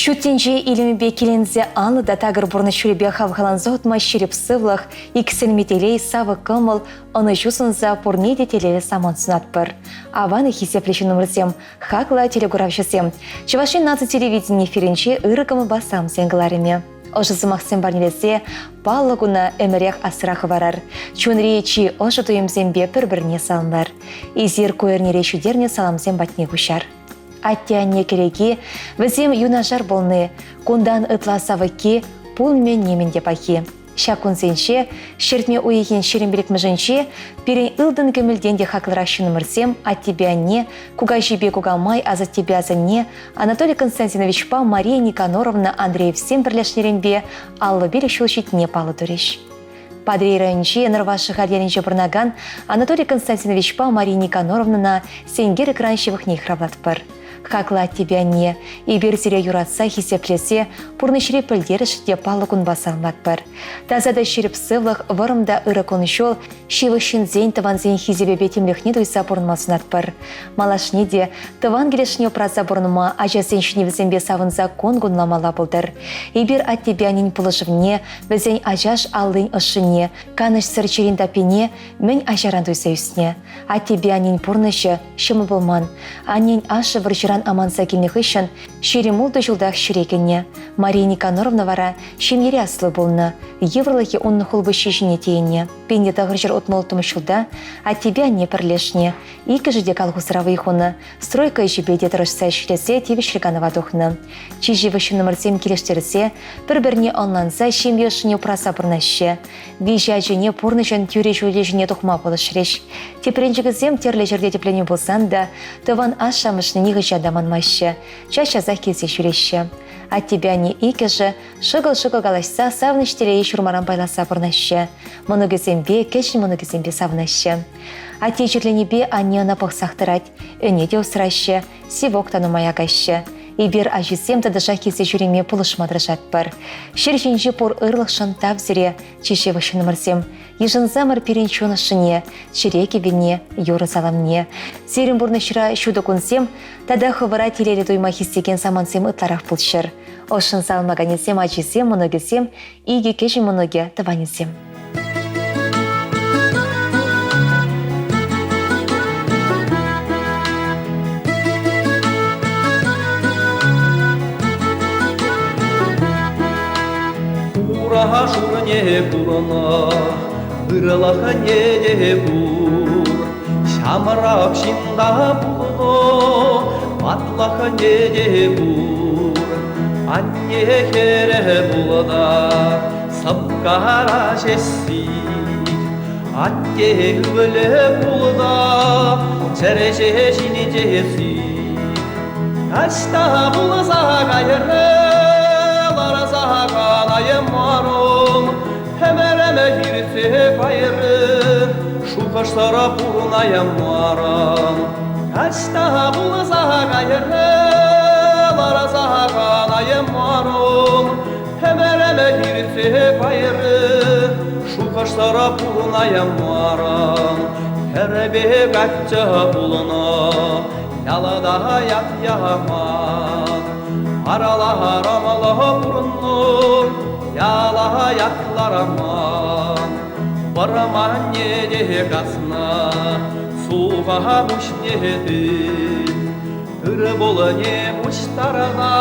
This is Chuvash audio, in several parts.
Ҫут тӗнче илемӗпе киленсе анлӑ та такӑр пурнӑҫ ҫулӗпе хавхаланса утма ҫирӗп сывлӑх, иксӗлми телей, савӑк кӑмӑл, ӑнӑҫу сунса пурне те телейлӗ самант сунатпӑр. Аван хисеплӗ ҫыннӑмӑрсем, хаклӑ телекуравҫӑсем, Чӑваш Ен наци телевидени эфирӗнче ырӑ кӑмӑлпа самсен кӑларӑмӗ. Ӑшӑ сӑмахсем парнелесе паллӑ куна ӗмӗрех асра хӑварар. Чунри чи ӑшӑ туйӑмсемпе пӗр-пӗрне саламлар. Эсир ку эрнере ҫитернӗ саламсем патне куҫар. Атте-анне кӗреки, вӗсем юнашар пулни, кунтан ытла савӑкки, пулмӗ нимӗн те пахи. Ҫак кунсенче, ҫӗртме уйӑхӗн 25-мӗшӗнче, пирӗн ылтӑн-кӗмӗлтен те хаклӑрах ҫыннӑмӑрсем аттепе анне, кукаҫипе кукамай, асаттепе асанне Анатолий Константиновичпа Мария Никаноровна Андреевсем пӗрлешнӗренпе 55 ҫул ҫитнине паллӑ турӗҫ. Патӑрьел районӗнчи Нӑрваш Шӑхаль ялӗнче пурӑнакан Анатолий Константиновичпа Мария Никаноровнӑна сенкер экран ҫывӑхне йыхравлатпӑр. Хаклӑ аттепе анне, эпир сире юратса, хисеплесе пурнӑҫри пӗлтерӗш те паллӑ кунпа саламлатпӑр. Таса та ҫирӗп сывлӑх, вӑрӑм та ырӑ кун-ҫул, ҫывӑх ҫынсен, тӑвансен хисепӗпе тимлӗхне туйса пурӑнма сунатпӑр. Малашне те тӑван килӗшне упраса пурӑнма, ачасен ҫӗнӗвӗсемпе савӑнса кун кунламалла пултӑр. Эпир аттепе аннен пулӑшӑвне, вӗсен ачаш аллин ӑшшине, канӑҫсӑр чирӗн таппине мӗн ачаран туйса ӳснӗ. Аттепе аннен пурнӑҫӗ ҫӑмӑл пулман. Аннен ашшӗ вӑрҫӑран аманса килнӗ хыҫҫӑн 26 ҫултах ҫӗре кӗнӗ. Мария Никаноровна вара ҫемьере аслӑ пулнӑ, йывӑрлӑхӗ унӑн хулпуҫҫи ҫине тиеннӗ. 1966 ҫулта аттепе анне пӗрлешнӗ. Иккӗшӗ те колхозра вӑй хунӑ, стройка ӗҫӗпе те тӑрӑшса ӗҫлесе тивӗҫлӗ канӑва тухнӑ. Чи ҫывӑх ҫыннӑмӑрсем килӗштерсе, пӗр-пӗрне ӑнланса ҫемье ӑшшине упраса пурӑнаҫҫӗ. Виҫӗ ачине пурнӑҫӑн тӳрӗ ҫулӗ ҫине тухма пулӑшрӗҫ. Тӗпренчӗкӗсем тӗрлӗ ҫӗрте тӗпленнӗ пулсан та тӑван ашшӗ-амӑшне нихӑҫан та манмаҫҫӗ, час-часах килсе ҫӳреҫҫӗ. Аттепе анне иккӗшӗ шӑкӑл-шӑкӑл калаҫса савӑнӑҫ телее ҫурмаран пайласа пурӑнаҫҫӗ, мӑнукӗсемпе, кӗҫӗн мӑнукӗсемпе савӑнаҫҫӗ. Атте чирленипе анне ӑна пӑхсах тӑрать, ӗне те усраҫҫӗ, севок та нумай акаҫҫӗ. Эпир ачисем тӑтӑшах килсе ҫӳреме пулӑшма тӑрӑшатпӑр. Ҫӗр ҫинчи пур ырлӑхшӑн тав сире, чи ҫывӑх ҫыннӑмӑрсем. Йышӑнсамӑр пирӗн чун ӑшшине, чӗре кӗввине, юрӑ саламне. Сирӗн пурнӑҫра ҫутӑ кунсем тата хӑвӑра телейлӗ туйма хистекен самантсем ытларах пулччӑр. Ӑшшӑн саламлаканӗсем ачисем, мӑнукӗсем, икӗ кӗҫӗн мӑнукӗ, тӑванӗсем. Хураха шурне курнӑ, ырӑлӑхне те пур. Ҫамрӑк ҫынна пулнӑ, ватлӑхне те пур. Анне хӗрӗ пулнӑ, сӑпкара ҫесси. Атте ывӑлӗ пулнӑ, чӗрҫе ҫинче Таҫта пулса кайрӗ, ларса калаймарӑм, ӗмӗрӗм иртсе кайрӗ, шухӑшсӑр пурӑнаймарӑм. Таҫта пулса кайрӗ, ларса калаймарӑм, ӗмӗрӗм иртсе кайрӗ, шухӑшсӑр пурӑнаймарӑм. Хӗрпе каччӑ пулнӑ, Ялта ят яман, араларамалӑ пурӑннӑ, яла ятлараман. Вӑрманне те каснӑ, суха пуҫне тыт. Тыр-пулне пуҫтарнӑ,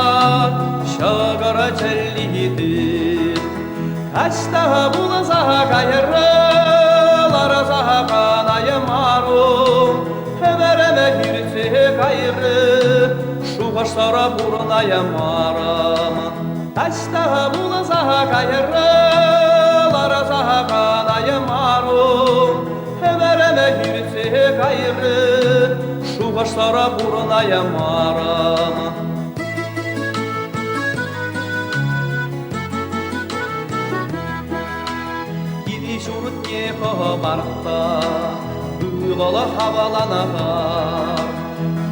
ҫӑкӑр чӗлли тыт. Таҫта пулса кайрӗ, ларса канаймарӑм. Ӗмӗрӗме иртсе кайрӗ, шухӑшсӑр пурӑнаймарӑм. Таҫта пулса кайрӗ, ларса канаймарӑм. Ӗмӗрӗме иртсе кайрӗ, шухӑшсӑр пурӑнаймарӑм. Кил-ҫуртне хӑпартса ывӑл хаваланар.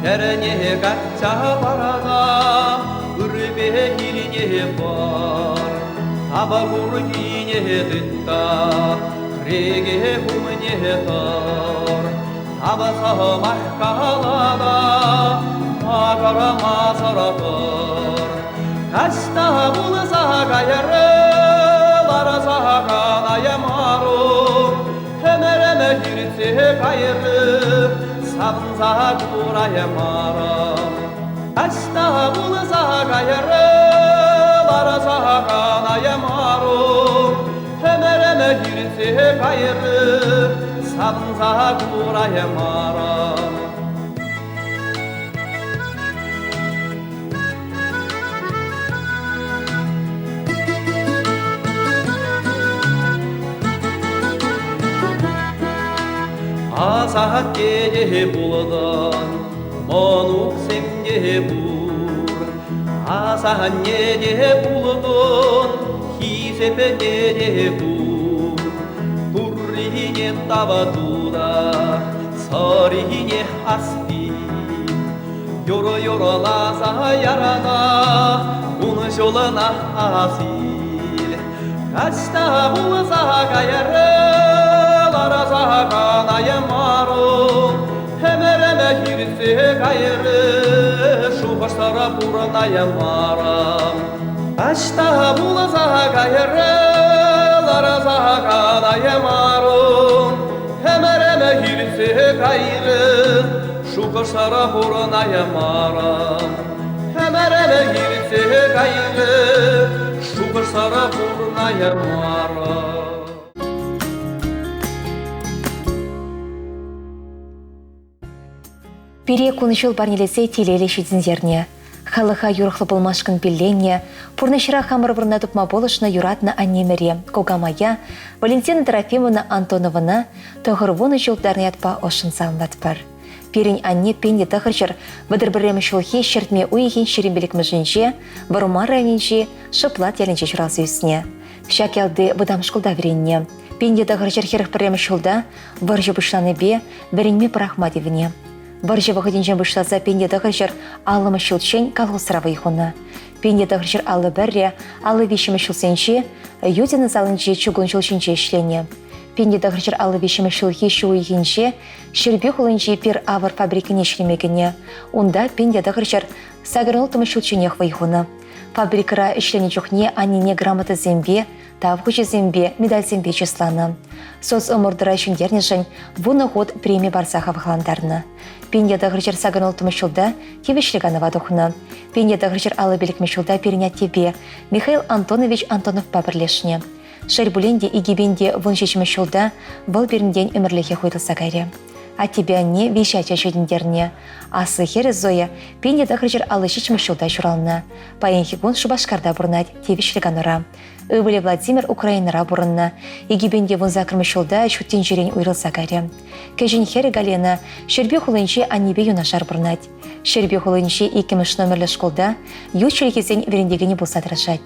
Хӗрне качча парана ырӑпе килне пар. Тапа куркине тытта, кӗреке умне тӑр. Тапа сӑмах калана, макӑрмасӑр тӑр. Таҫта пулса кайрӗ, ларса калаймарӑм. Ӗмӗрӗм иртсе кайрӗ, савӑнса кураймарӑм. Таҫта пулса кайрӗ, ларса калаймарӑм. Ӗмӗрӗм иртсе кайрӗ, савӑнса кураймарӑм. Асатте те пултӑн, мӑнуксем те пур. Асанне те пултӑн, хисепе те пур. Туррине тав тула, сӑрине аспи. Юрӑ юрласа ярана, ун ҫулӑна асил. Таҫта пулса кайрӗ, ларса канаймарӑм. Ӗмӗрӗме хирсе кайрӗ, шухӑшсӑр пурӑнаймарӑм. Таҫта пулса кайрӗ, ларса канаймарӑм. Ӗмӗрӗме хирсе кайрӗ, шухӑшсӑр пурӑнаймарӑм. Ӗмӗрӗме хирсе кайрӗ, шухӑшсӑр пурӑнаймарӑм. Пире кун-ҫул парнелесе телейлӗ ҫитӗнтернӗ. Халӑха юрӑхлӑ пулмашкӑн пилленнӗ, пурнӑҫра хамӑр вырӑна тупма пулӑшнӑ юратнӑ аннемӗре, кукамая Валентина Трофимовна Антоновӑна 90 ҫул тултарнӑ ятпа ӑшшӑн саламлатпӑр. Пирӗн анне 1931 ҫулхи ҫӗртме уйӑхӗн 25-мӗшӗнче Вӑрмар районӗнчи Шӑплат ялӗнче ҫуралса ӳснӗ. Ҫак ялти вӑтам шкулта вӗреннӗ. 1941 ҫулта вӑрҫӑ пуҫланипе вӗренме пӑрахма тивнӗ. Вӑрҫӑ вӑхӑтӗнчен пуҫласа 1950 ҫулччен колхозра вӑй хунӑ. 1951-ре 53 ҫулсенче Юдино салинчи чукун ҫул ҫинче ӗҫленӗ. 1953 ҫулхи ҫу уйӑхӗнче Ҫӗрпӳ хулинчи пир-авӑр фабрикине ӗҫлеме кӗнӗ. Унта 1986 ҫулчченех вӑй хунӑ. Фабрикӑра ӗҫленӗ чухне аннене грамотӑсемпе, тав хучӗсемпе, медальсемпе чысланӑ. Соцӑмӑртура ҫӗнтернӗшӗн 10 хут преми парса хавхалантарнӑ. 1986 ҫулта тивӗҫлӗ канӑва тухнӑ. 1955 ҫулта пирӗн аттепе Михаил Антонович Антоновпа пӗрлешнӗ. Шел пулин те 2017 ҫулта вӑл пирӗнтен ӗмӗрлӗхех уйрӑлса кайрӗ. Аттепе анне виҫӗ ача ҫитӗнтернӗ. Аслӑ хӗрӗ Зоя 1957 ҫулта ҫуралнӑ. Паянхи кун Шупашкарта пурӑнать, тивӗҫлӗ канура. Ывӑлӗ Владимир Украинӑра пурӑннӑ. 2018 ҫулта ҫут тӗнчерен уйрӑлса кайрӗ. Кӗҫӗн хӗрӗ Галина Ҫӗрпӳ хулинчи аннепе юнашар пурӑнать. Ҫӗрпӳ хулинчи иккӗмӗш номерлӗ шкулта ют чӗлхесен вӗрентекенӗ пулса тӑрӑшать.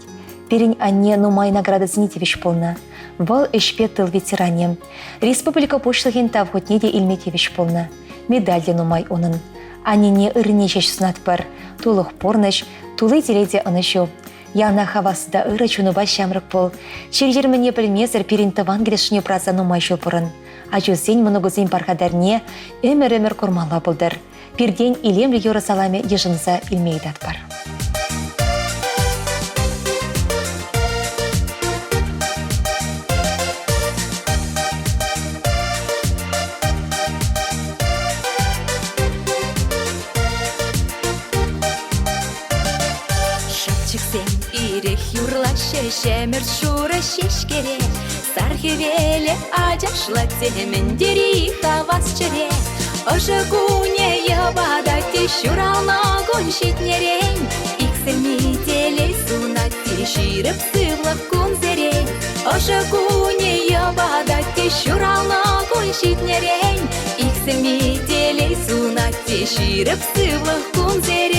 Пирӗн анне нумай наградӑсене тивӗҫ пулнӑ. Вӑл ӗҫпе тыл ветеранӗ. Республика Пуҫлӑхӗн Тав хутне те илме тивӗҫ пулнӑ. Медаль те нумай унӑн. Аннене ыррине ҫеҫ сунатпӑр. Тулӑх пурнӑҫ, тулли телей те ӑнӑҫу. Яланах хавас та ырӑ чунупа ҫамрӑк пул. Чир-чӗр мӗне пӗлмесӗр пирӗн тӑван килӗшне упраса нумай ҫул пурӑн. Ачусен, мӑнукусен пархатарне ӗмӗр-ӗмӗр курмалла пултӑр. Пиртен илемлӗ юрӑ саламӗ йышӑнса илме ыйтатпӑр. Шӑпчӑксем ирех юрлаҫҫӗ ҫӗмӗрт шурӑ ҫеҫкере. Сар хӗвелӗ ачашлать темӗн тери хавас чӗре. Ӑшӑ кунӗ йӑпатать те ҫуралнӑ кун ҫитнӗрен. Иксӗлми телей сунать те ҫирӗп сывлӑх кунсерен. Ӑшӑ кунӗ йӑпатать те ҫуралнӑ кун ҫитнӗрен. Иксӗлми телей сунать те ҫирӗп сывлӑх кунсерен.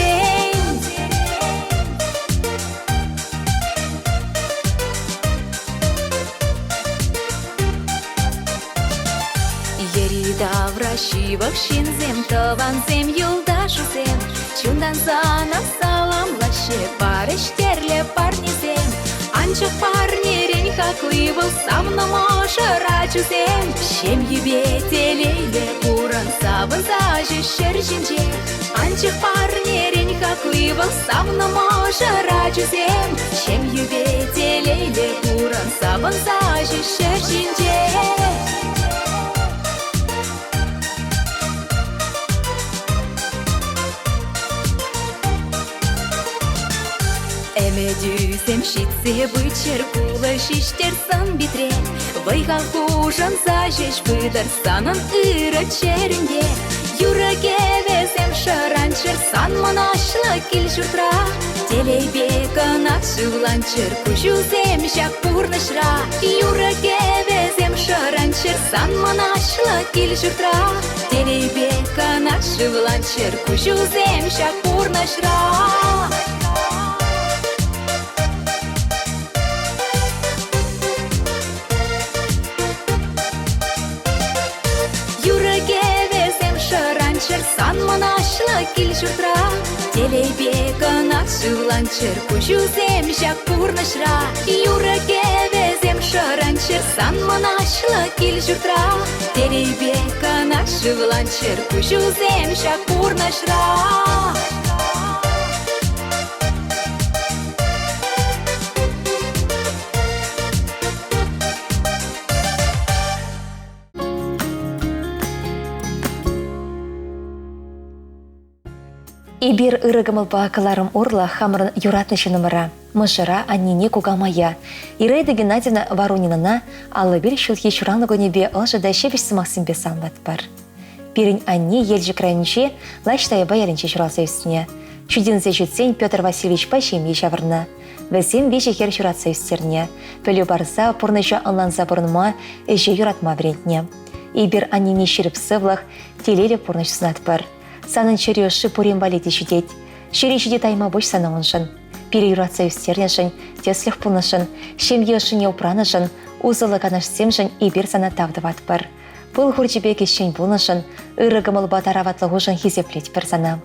Йӗри-тавра ҫывӑх ҫынсем, тӑвансем, юлташусем чунтан сана саламлаҫҫӗ, парӗҫ тӗрлӗ парнесем. Анчах парнерен хакли вӑл савнӑ мӑшӑр ачусем. Ҫемйипе телейлӗ пурӑн, савӑнса ҫӗр ҫинче. Анчах парнерен. хакли вӑл савнӑ мӑшӑр ачусем. Ҫемйӳпе телейлӗ пурӑн, савӑнса ҫӗр ҫинче. Ӗмӗтӳсем ҫитсе пыччӑр, кулӑ ҫиҫтер сӑн-питре. Вӑй-хал хушӑнса ҫеҫ пытӑр санӑн ырӑ чӗрӳнте. Юрӑ-кӗвӗсем шӑранччӑр сан мӑнаҫлӑ кил-ҫуртра. Телейпе кӑна шывланччӑр куҫусем ҫак пурнӑҫра. Юрӑ-кӗвӗсем шӑранччӑр сан мӑнаҫлӑ кил-ҫуртра. Телейпе кӑна шывланччӑр куҫусем ҫак пурнӑҫра. Юрӑ-кӗвӗсем шӑранччӑр сан мӑнаҫлӑ кил-ҫуртра. Телейпе кӑна шывланччӑр куҫусем ҫак пурнӑҫра. Юрӑ-кӗвӗсем шӑранччӑр сан мӑнаҫлӑ кил-ҫуртра. Телейпе кӑна шывланччӑр куҫусем ҫак пурнӑҫра. Эпир ырӑ кӑмӑлпа кӑларӑм урлӑ хамӑрӑн юратнӑ ҫыннӑмӑра, мӑшӑра, аннене, кукамая, Ираида Геннадьевна Воронинӑна 51 ҫулхи ҫуралнӑ кунӗпе ӑшӑ та ҫепӗҫ сӑмахсемпе саламлатпӑр. Пирӗн анне Елчӗк районӗнчи Лаҫ Таяпа ялӗнче ҫуралса ӳснӗ. Ҫитӗнсе ҫитсен Петр Васильевичпа ҫемье ҫавӑрнӑ. Вӗсем виҫӗ хӗр ҫуратса ӳстернӗ, пӗлӳ парса пурнӑҫа ӑнланса пурӑнма, ӗҫе юратма вӗрентнӗ. Эпир аннене ҫирӗп сывлӑх, телейлӗ пурнӑҫ сунатпӑр. Санӑн чӗрӳ ӑшши пурин валли те ҫитет. Ҫӗре ҫити тайма пуҫ сана уншӑн. Пире юратса ӳстернӗшӗн, тӗслӗх пулнӑшӑн, ҫемье ӑшшине упранӑшӑн, усӑллӑ канашсемшӗн эпир сана тав тӑватпӑр. Пыл хурчӗ пек ӗҫчен пулнӑшӑн, ырӑ кӑмӑлпа тараватлӑхушӑн хисеплетпӗр сана.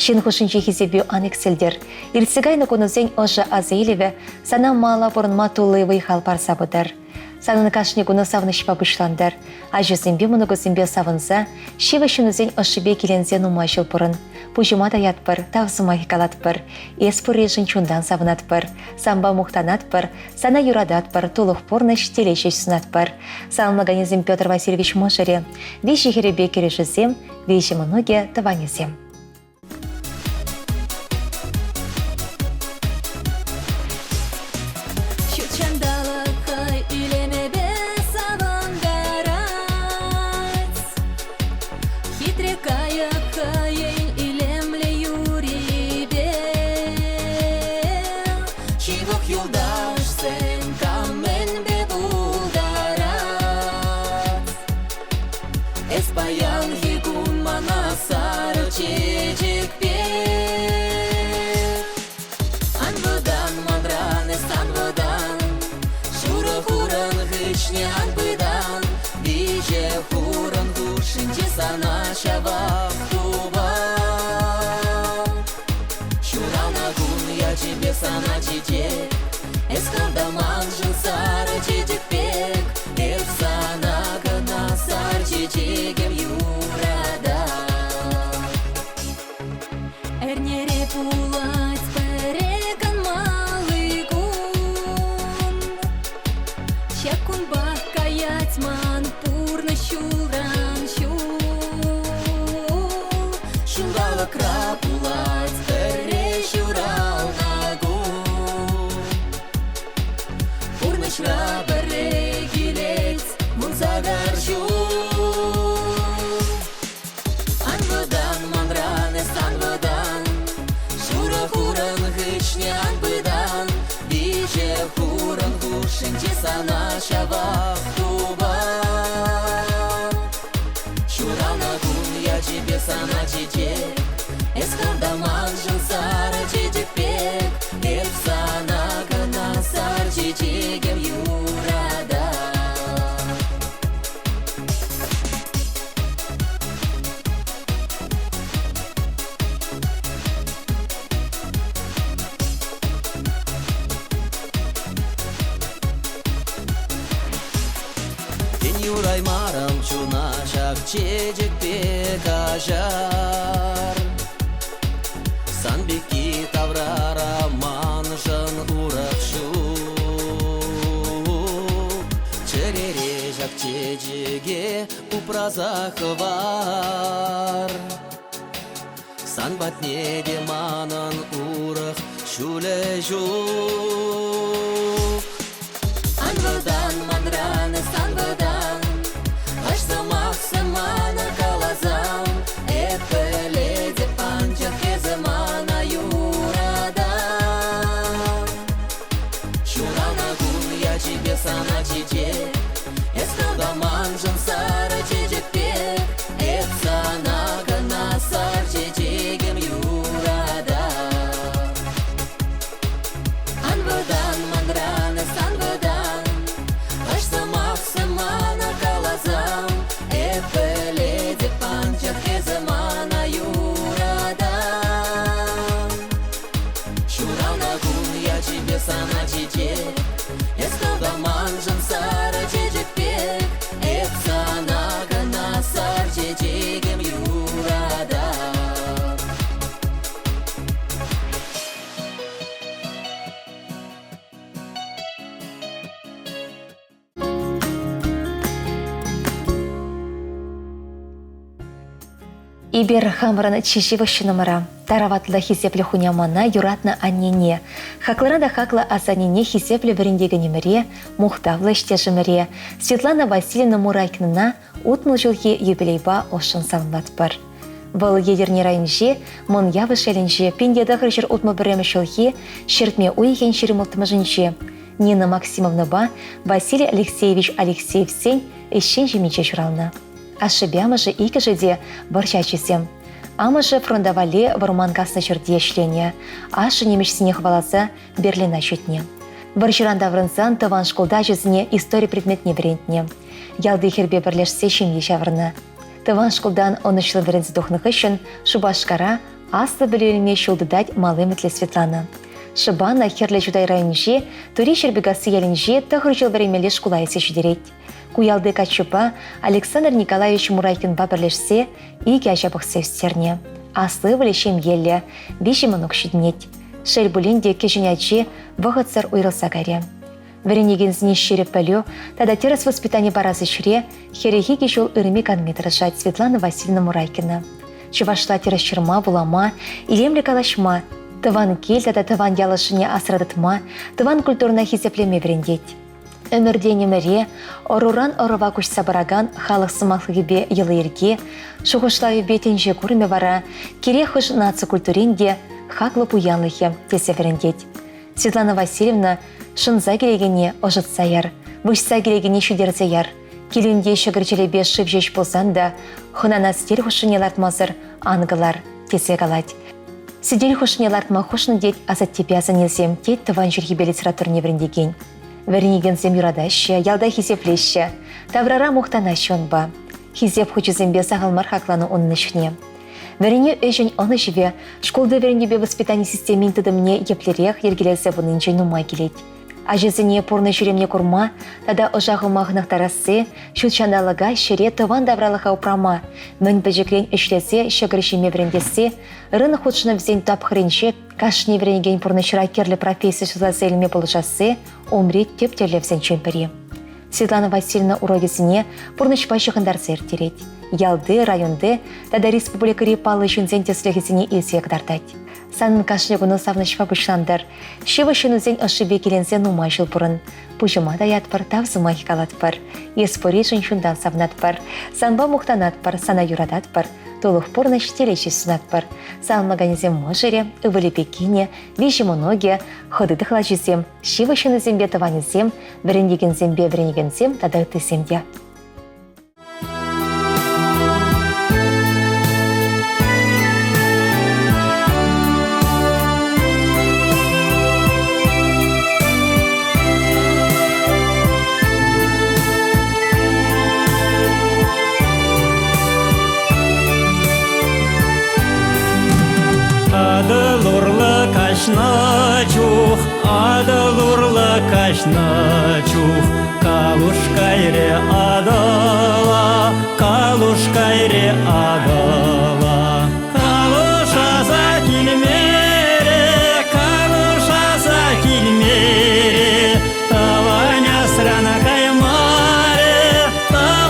Ҫын хушшинчи хисепӳ ан иксӗлтӗр. Иртсе кайнӑ кунусен ӑшӑ асаилӗвӗ сана мала пурӑнма тулли вӑй-хал парса пытӑр. Санӑн кашни куну савӑнӑҫпа пуҫлантӑр. Ачусемпе мӑнукусемпе савӑнса, ҫывӑх ҫыннусен ӑшшипе киленсе нумай ҫул пурӑн. Пуҫӑма таятпӑр, тав сӑмахӗ калатпӑр. Эс пурришӗн чунтан савӑнатпӑр. Санпа мухтанатпӑр, сана юрататпӑр, тулӑх пурнӑҫ, телей ҫеҫ сунатпӑр. Саламлаканӗсем Петр Васильевич мӑшӑрӗ, виҫӗ хӗрӗпе кӗрешӳсем, виҫӗ мӑнукӗ, тӑванӗсем. Ҫут ҫанталӑк хӑй илемӗпе савӑнтарать. Хитре кайӑк хӑйӗн илемлӗ юррипе. Ҫывӑх юлташсем кам мӗнпе пултарать. Эс паянхи кун мана сарӑ чечек пек. Ан вӑтан манран, эс ан вӑтан, Шурӑ хурӑн хыҫне ан пытан, Виҫӗ хурӑн хушшинче сана ҫавах тупам. Ҫуралнӑ кун ячӗпе сана чечек, Эс хӑв та маншӑн сарӑ чечек пек, Эп сана кӑна сар чечекӗм юратап. Эрнере пулать пӗрре канмалли кун. Ҫак кунпа каять ман пурнӑҫ ҫулран ҫул. Ҫулталӑкра пулать пӗрре ҫуралнӑ кун. Пурнӑҫра пӗрре килет 18 ҫул. Ан вӑтан манран, эс ан вӑтан, Шурӑ хурӑн хыҫне ан пытан, Виҫӗ хурӑн хушшинче сана ҫавах тупам. Ҫуралнӑ кун ячӗпе сана чечек, Эс хӑв та маншӑн сарӑ чечек пек, Эп сана кӑна сар чечекӗм юратап. Тен юраймарӑм чуна ҫак чечекпе каҫар. Сан пекки. чечеке упраса хӑвар. Сан патне те манӑн урӑх ҫулӗ ҫук. Ан вӑтан манран, эс ан вӑтан, Хӑш сӑмахсем мана каласан, Эп пӗлетӗп, анчах эсӗ мана юратан. Ҫуралнӑ кун ячӗпе сана чечек, Эс хӑв та маншӑн сарӑ чечек пек, Эп сана кӑна сар чечекӗм юратап. Ан вӑтан манран, эс ан вӑтан, Хӑш сӑмахсем мана каласан, Эп пӗлетӗп, анчах эсӗ мана юратан. Ҫуралнӑ кун ячӗпе сана чечек, Эс хӑв та маншӑн сарӑ чечек пек, Эп сана кӑна сар чечекӗм юратап. Эпир хамӑрӑн чи ҫывӑх ҫыннӑмӑра, тараватлӑ хисеплӗ хунямана юратнӑ аннене, хаклӑран та хаклӑ асаннене хисеплӗ вӗрентекенӗмӗре, мухтавлӑ ӗҫтешӗмӗре Светлана Васильевна Мурайкинӑна 60 ҫулхи юбилейпа ӑшшӑн саламлатпӑр. Вӑл Етӗрне районӗнчи Мӑн Явӑш ялӗнче 1961 ҫулхи ҫӗртме уйӑхӗн 26-мӗшӗнче Нина Максимовнӑпа Василий Алексеевич Алексеевсен ӗҫчен ҫемйинче ҫуралнӑ. Ашшӗпе амӑшӗ иккӗшӗ те вӑрҫӑ ачисем. Амӑшӗ фронта валли вӑрман каснӑ ҫӗрте ӗҫленӗ, ашшӗ нимӗҫсене хӑваласа Берлина ҫитнӗ. Вӑрҫӑран таврӑнсан тӑван шкулта ачасене истори предметне вӗрентнӗ. Ялти хӗрпе пӗрлешсе ҫемье ҫавӑрнӑ. Тӑван шкултан ӑнӑҫлӑ вӗренсе тухнӑ хыҫҫӑн Шупашкара аслӑ пӗлӳ илме ҫул тытать мал ӗмӗтлӗ Светлана. Шӑпана Хӗрлӗ Чутай районӗнчи Тури Ҫӗрпӳкасси ялӗнчи тӑхӑр ҫул вӗренмелли шкула илсе ҫитерет. Ку ялти каччӑпа Александр Николаевич Мурайкинпа пӗрлешсе икӗ ача пӑхса ӳстернӗ. Аслӑ ывӑлӗ ҫемьеллӗ, виҫӗ мӑнук ҫитӗнет. Шел пулин те кӗҫӗн ачи вӑхӑтсӑр уйрӑлса кайрӗ. Вӗренекенсене ҫирӗп пӗлӳ тата тӗрӗс воспитани парас ӗҫре 42 ҫул ырми-канми тӑрӑшать Светлана Васильевна Мурайкина. Чӑвашла тӗрӗс ҫырма, вулама, илемлӗ калаҫма, тӑван кил тата тӑван ял ӑшшине асра тытма, тӑван культурӑна хисеплеме вӗрентет. Ӗмӗртен ӗмӗре, ӑруран ӑрӑва куҫса пыракан халӑх сӑмахлӑхӗпе йӑли-йӗрки, шухӑшлавӗпе тӗнче курӑмӗ вара кирек хӑш наци культурин те хаклӑ пуянлӑхӗ тесе вӗрентет. Светлана Васильевна шӑнса килекене ӑшӑтса яр, выҫса килекене ҫитерсе яр. Килӗнте ҫӑкӑр чӗлепе шыв ҫеҫ пулсан та хӑнана сӗтел хушшине лартмасӑр ан кӑлар, тесе калать. Сӗтел хушшине лартма хушнӑ тет асаттепе асаннесем, тет тӑван чӗлхепе литературине вӗрентекен. Вӗренекенсем юратаҫҫӗ, ялта хисеплеҫҫӗ, таврара мухтанаҫҫӗ унпа. Хисеп хучӗсемпе сахал мар хакланӑ унӑн ӗҫне. Вӗренӳ ӗҫӗн ӑнӑҫӑвӗ шкулти вӗрентӳпе воспитани системин тытӑмне еплерех йӗркелесе пынинчен нумай килет. Ачасене пурнӑҫ илемне курма тата ӑша хума хӑнӑхтарасси, ҫут ҫанталӑка, ҫӗре, тӑван тавралӑха упрама, мӗн пӗчӗкрен ӗҫлесе ҫӑкӑр ҫиме вӗрентесси, рынок хутшӑнӑвӗсен тапхӑрӗнче кашни вӗренекен пурнӑҫра кирлӗ професси суйласа илме пулӑшасси умри тӗп тӗллевсенчен пӗри. Светлана Васильевна урокӗсене пурнӑҫпа ҫыхӑнтарса ирттерет. Ялти, районти тата республикӑри паллӑ ҫынсен тӗслӗхӗсене илсе кӑтартать. Санӑн кашни куну савӑнӑҫпа пуҫлантӑр. Ҫывӑх ҫыннусен ӑшшипе киленсе нумай ҫул пурӑн. Пуҫӑма таятпӑр, тав сӑмахӗ калатпӑр. Эс пуришӗн чунтан савӑнатпӑр. Санпа мухтанатпӑр, сана юрататпӑр. Тулӑх пурнӑҫ телей ҫеҫ сунатпӑр. Саламлаканӗсем мӑшӑрӗ, ывӑлӗпе кинӗ, виҫӗ мӑнукӗ, хӑти тӑхлачисем, ҫывӑх ҫыннисемпе тӑванӗсем, вӗрентекенсемпе вӗренекенсем тата ыттисем те. Атӑл урлӑ каҫнӑ чух, Атӑл урлӑ каҫнӑ чух, Калуш кайрӗ Атӑла, Калуш кайрӗ Атӑла. Калуш аса килмерӗ, Калуш аса килмерӗ, Тӑван асран каймарӗ, тӑван.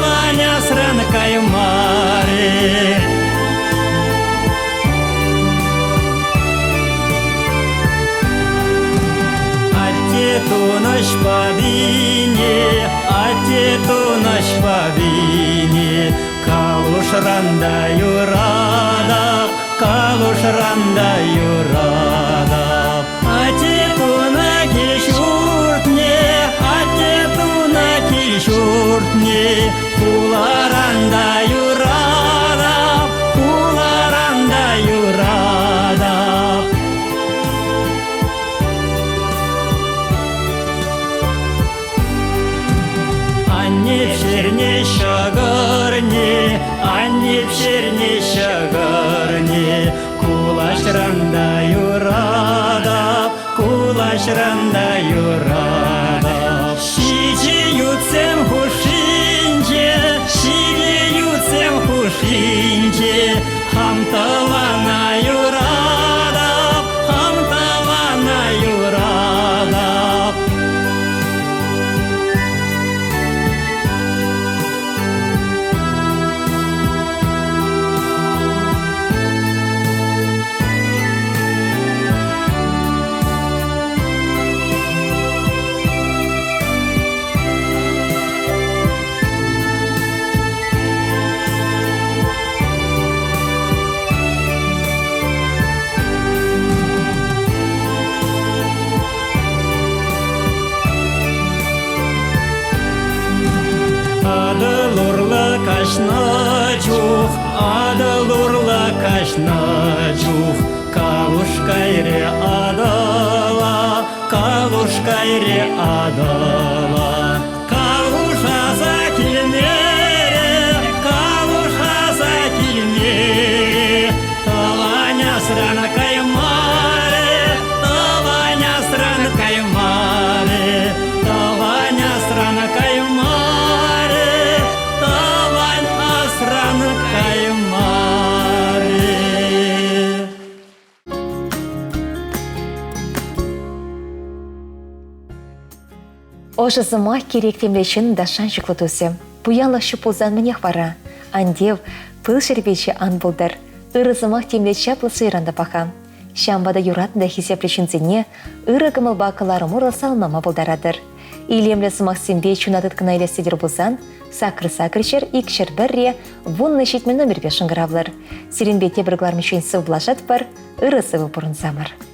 Калушран та юратап, калушран та юратап. Атте тунӑ кил-ҫуртне, атте тунӑ кил-ҫуртне, хуларан та юратап, хуларан та юратап. Анне пӗҫернӗ ҫӑкӑрне, анне пӗҫернӗ ҫӑкӑрне, кулаҫран та юратап, кулаҫран та юратап. Ҫичӗ ютсем хушшинче, ҫичӗ ютсем хушшинче, хам тӑвана юратап, хам тӑвана юратап. Атӑл урлӑ каҫнӑ чух, Атӑл урлӑ каҫнӑ чух, Калуш кайрӗ Атӑла, Калуш кайрӗ Атӑла. Калуш аса килмерӗ, Калуш аса килмерӗ, Тӑван асран каймарӗ, тӑван асран каймарӗ, тӑван асран каймарӗ, тӑван асран каймарӗ. Ӑшӑ сӑмах кирек темле ҫын та шанчӑклӑ тусӗ. Пуянлӑх ҫук пулсан мӗнех вара? Ан тив, пыл шерпечӗ ан пултӑр. Ырӑ сӑмах темле чаплӑ сӑйран та паха. Ҫавӑнпа та юратнӑ та хисеплӗ ҫынсене ырӑ кӑмӑлпа кӑларӑм урлӑ саламлама пултаратӑр. Илемлӗ сӑмахсемпе чуна тыткӑна илес тетӗр пулсан сакӑр-сакӑр ҫӗр икҫӗр пӗрре 10 70 номерпе шӑнкӑравлӑр. Сирӗнпе тепӗр кӑларӑм ҫын сывпуллашатпӑр, ырӑ-сывӑ пурӑнсамӑр.